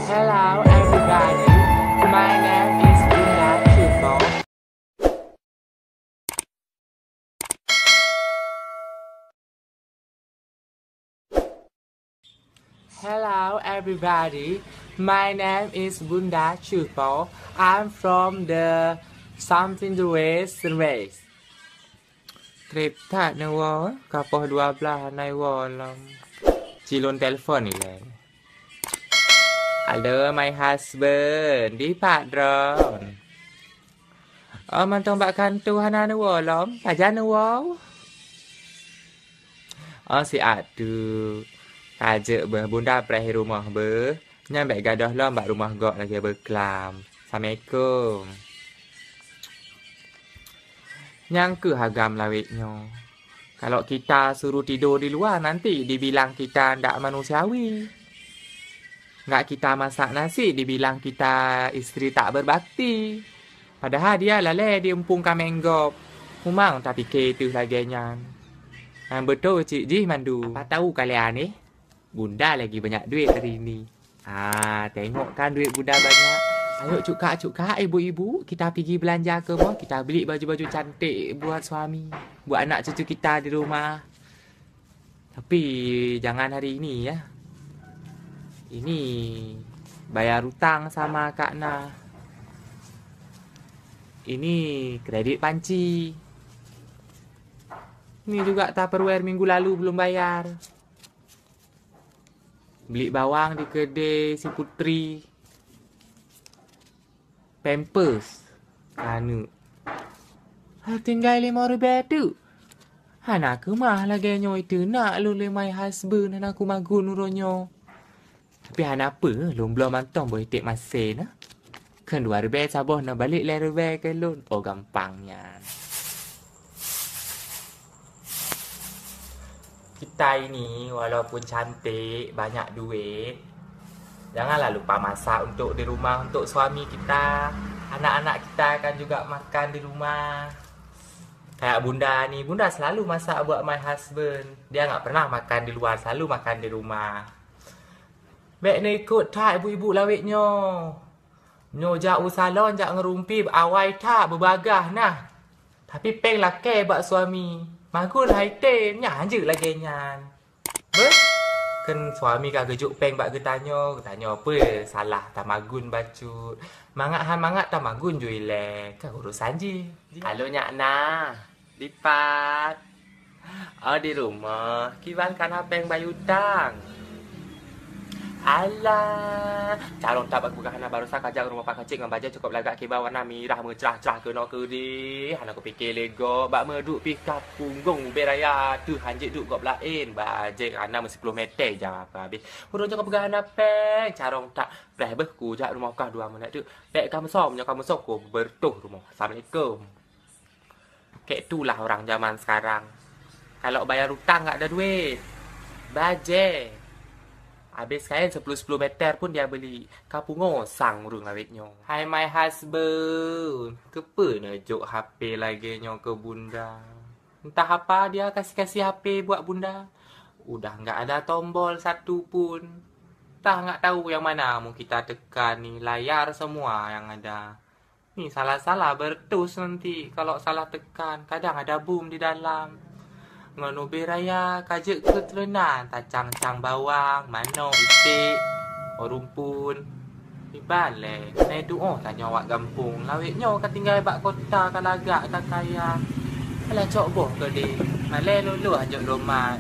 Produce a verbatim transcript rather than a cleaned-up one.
Hello everybody, my name is Bunda Cupo. Hello everybody, my name is Bunda Cupo. I'm from the something the ways the ways. Treb that neuwoe, ka poh dua blaih hana iwoe lom. Cilôn telepon ilée. Halo, my husband, dipat droen? Oh, mantong bak kantô hana neuwoe lom. Pajan neuwoe? Oh, siat teuk. Ka jeuet beuh, Bunda preh rumoh beuh. Nyan bék gadôh lom bak rumoh gob lagée beuklam. Assalamualaikum. Nyang keuh agam lawét nyoe. Kalau kita suruh tidur di luar, nanti dibilang kita ndak manusiawi. Nggak kita masak nasi, dibilang kita istri tak berbakti. Padahal dia lalée diumpung kaméng gob. Memang tapike teuh lagée nyan. Nyang beutôi cit jih mandum. Apa tahu kalian eh? Bunda lagi banyak duit hari ini. Ah, tengok kan duit Bunda banyak. Ayo cukak-cukak ibu-ibu, kita pigi belanja ke mall, kita beli baju-baju cantik buat suami, buat anak cucu kita di rumah. Tapi jangan hari ini ya. Ini bayar utang sama Kak Nah. Ini kredit panci. Ini juga Tupperware minggu lalu belum bayar. Beli bawang di kedai si Putri. Pampers. Aneuk. Ha, tinggai lima ribèe teuk. Hana keumah lagèe nyoe teunak lôn lé my husband hana kumagun uroe nyoe. Tapi hana peue, lôn bloe mantong boh iték masé na. Kheun dua ribèe saboh na balek lhèe ribèe keu lôn. Oh, gampang nyan. Kita ini walaupun cantik, banyak duit, janganlah lupa masak untuk di rumah, untuk suami kita. Anak-anak kita kan juga makan di rumah. Kayak bunda ni, bunda selalu masak buat my husband. Dia nggak pernah makan di luar, selalu makan di rumah. Bèk neuikot that ibu-ibu lawét nyoe. Nyoe jak u salon, jak ngeurumpi, awai that beubagaih nah. Tapi péng lakèe bak suami. Magun hai tem, nyan jeuet lagèe nyan. Beuh, kheun suami ka geujok péng bak geutanyoe, geutanyoe peue salah tamagun bacut. Mangat han mangat tamagun ju ilèe, ka urosan jih. Halo nyak na. Dipat? Oh, di rumoh. Kiban ka na péng bayeue utang? Alah, carông that bak kupeugah na baroesa ka jak rumoh Pak Kacik ngon bajèe cukôp lagak kiban warna mirah meucrah-crah keunoe keudéh. Hana kupike lé gob, bak meuduek pih ka punggong ubé raya teuh hanjeuet duek gob laén. Bajèe ka na meusiploh mètè jam ka habéh. Uroe nyoe kupeugah na péng, carông that preh beuh kujak rumoh kah dua meuneuk teuk. Bèk ka meusom, nyoe ka meusom kubeureutoh rumoh. Assalamualaikum. Kayak itulah orang zaman sekarang. Kalau bayar utang nggak ada duit, bajèe. Habis kain sepuluh sepuluh meter pun dia beli. Ka pungo sang ureueng awet nyoe. Hai my husband, keupeue neujok H P lagèe nyoe keu bunda? Entah apa dia kasih-kasih H P buat bunda. Udah nggak ada tombol satu pun. Entah nggak tahu yang mana mau kita tekan ni, layar semua yang ada. Ni salah-salah bertus nanti kalau salah tekan, kadang ada bom di dalam. Ngon ubé raya ka jeuet keu trenan, tacang-cang bawang, manok, iték, rumpun. Iban lé, nai tuoh tanyoe awak gampông, lawét nyoe ka tinggai bak kota ka lagak ka kaya. Alah cok boh keudéh, malèe lôn lôn hanjeuet lôn mat.